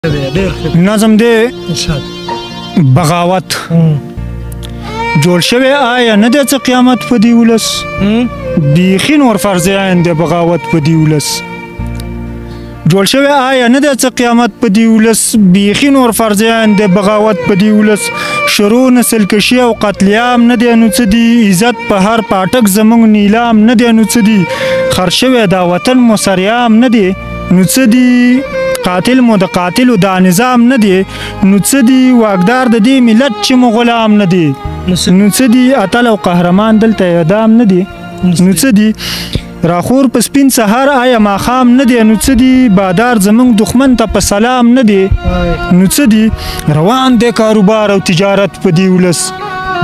نظم دی بغاوت جوړ شوی آیا نه دی څه قیامت په دې ولس، بیخي نور فرض عین دی بغاوت په دې ولس. جوړ شوی آیا نه دی څه قیامت په دې ولس، بیخي نور فرض عین دی بغاوت په دې ولس. شروع نسل کشي او قتل عام نه دی نو څه دي، عزت په هر پاټک زموږ نیلام نه دی نو څه دي، خر شوی دا وطن مو سریام نه دی نو څه دي، قاتل مو د قاتلو دا نظام نه دی نو څه دي، واکدار د دې ملت چې مو غلام نه دی نو څه دي، اتل او قهرمان دلته اعدام نه دی نو څه دي، راخور په سپین سهار آیا ماښام نه دی نو څه دي، بادار زمونږ دښمن ته په سلام نه دی نو څه دي، روان دی کاروبار او تجارت په دې ولس،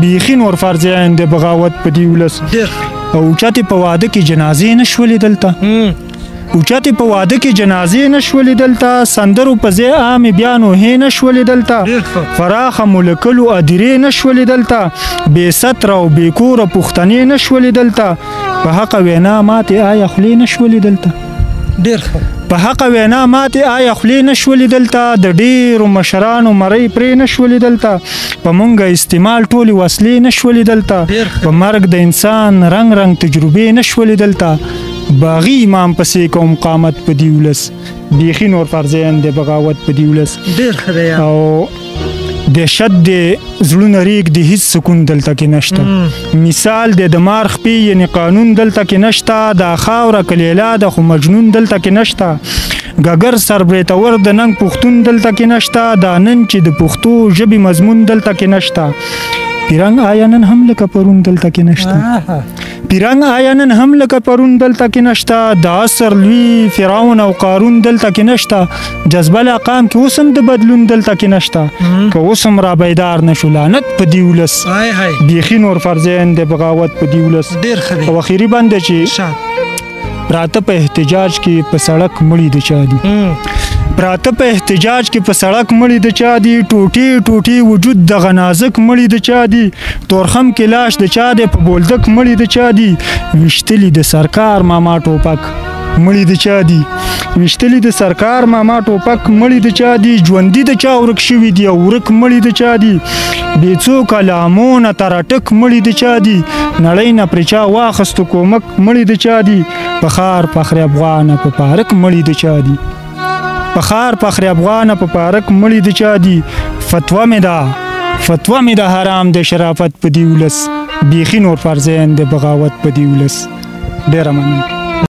بیخي نور فرض عین دی بغاوت په دې ولس. او چاته په واده کې جنازې نه شولې دلته، اوچتې په واده کې جنازې نه شولې دلته، سندرو په ځای عامې بیا نوحې نه شولې دلته، فراخه ملکلو ادیرې نه شولې دلته، بې ستره او بې کوره پښتنې نه شولې دلته، په حقه وینا ماتې آیا خولې نه شولې دلته. ډېر ښه. په حقه وینا ماتې آیا خولې نه شولې دلته، د ډېرو مشرانو مرۍ پرې نه شولې دلته، په مونږه استعمال ټولې وسلې نه شولې دلته، په مرګ د انسان رنګ رنګ تجربې نه شولې دلته، باغی امام پسې کوم قامت په دې ولس، بیخي نور فرض عین دی بغاوت په دې ولس. ډېر ښه دی. او دهشت دی، زړونه ریږ دی، هیڅ سکون دلته کې نشته. مثال دی د مار خپې یعنې قانون دلته کې نشته، دا خاوره که لیلا ده خو مجنون دلته کې نشته، ګګر سربریتور د ننګ پښتون دلته کې نشته، دا نن چې د پښتو ژبې مضمون دلته کې نشته، پیرنګ آیا نن هم لکه پرون دلته کې نشته، پیرنګ آیا نن هم لکه پرون دلته کې نشته، د عصر لوی فرعون او قارون دلته کې نشته، جذبه لا قام کې اوس هم د بدلون دلته کې نشته، که اوس هم را بیدار نشو لعنت په دې ولس، بیخي نور فرض عین دی بغاوت په دې ولس. ډېر ښه دی. او اخري بند چې پراته په احتجاج کې په سړک مړي د چا دي، پراته په احتجاج کې په سړک مړي د چا دي، ټوټې ټوټې وجود دغه نازک مړي د چا دي، تورخم کې لاش د چا دی، په بولدک مړي د چا دي، ویشتلي د سرکار ماما ټوپک مړي د چا دي، ویشتلي د سرکار ماما ټوپک مړي د چا دي، ژوندي د چا ورک شوي دي او ورک مړي د چا دي، بې څوکه لامونه ترټک مړي د چا دي، نړۍ نه پرې چا واخستو کومک مړي د چا دي، په ښار فخر افغانه په پارک مړي د چا دي، په ښار فخر افغانه په پارک مړي د چا دي، فتوا مې ده، فتوا مې ده حرام د شرافت په دې ولس، بیخي نور فرض عین دی بغاوت په دې ولس. ډېره مننه.